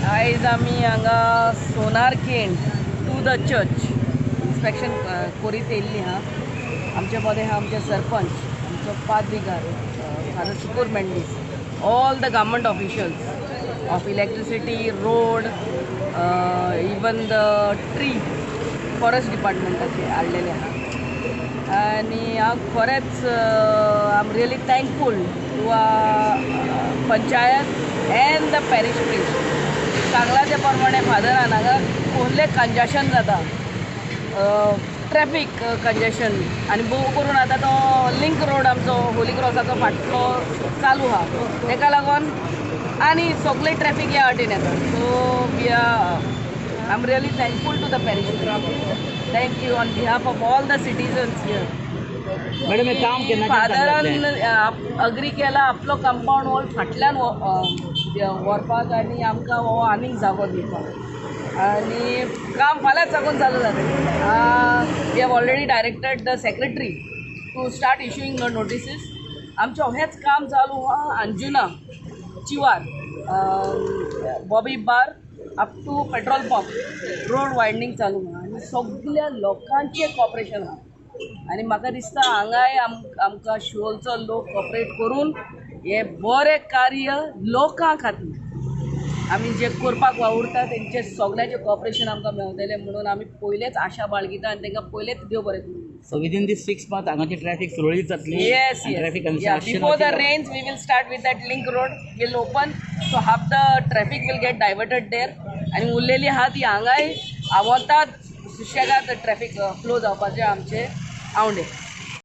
आयज आमी हांगा सोनारकेण टू the church inspection करीत येयल्ली आहा. आमचे मदें आहा आमचे सरपंच, आमचो पादविगार father Sukur Mendes, all the government officials of electricity, road, even the tree, forest डिपार्टमेंटाचे हाडलेले आहा. आनी हांव खरेंच I am really thankful to panchayat and the parish priest. सांगला ते प्रमाणे फादरान, हांगा कसलें कंजेशन जाता, ट्रॅफीक कंजेशन, आनी भोव करून आतां तो लिंक रोड आमचो होली क्रॉसाचो फाटलो चालू आहा, तेका लागून आनी सगळे ट्रॅफीक ह्या वाटेन येता. So we are I am really thankful to the parish. Thank you on behalf of all the citizens here. Madam, हे काम केन्ना? फादरान अग्री केला आपलो कंपाऊंड वॉल फाटल्यान व्हरपाक आनी आमकां हो आनीक जागो दिवपाक, आनी काम फाल्यांच साकून चालू जातलें. We have already directed the secretary to start issuing the notices. आमचें हेंच काम चालू आहा Anjuna चिवार, Bobby bar up to petrol pump road widening चालू आहा आनी सगल्या लोकांचें कॉपरेशन आहा. आनी म्हाका दिसता हांगाय आमकां शिवोलचो लोक कॉपरेट करून हें बरें कार्य लोकां खातीर आमी जें करपाक वावुरता, तेंचें सगल्यांचें कॉपरेशन आमकां मेवतलें म्हणून आमी पयलेच आशा बाळगिता आनी तांकां पयलेच देव बरें करूं. सो विदीन दीस 6 मंथ हांगाची ट्रॅफिक सुरळीत जातली? Yes. Traffic Yeah, before the rains, we will start with that link road. Will open, so half the traffic will get diverted there. आनी उरलेली आहा ती हांगाय आवडतात सुशेगाद ट्रॅफिक फ्लो जावपाचे आमचे आवंडे.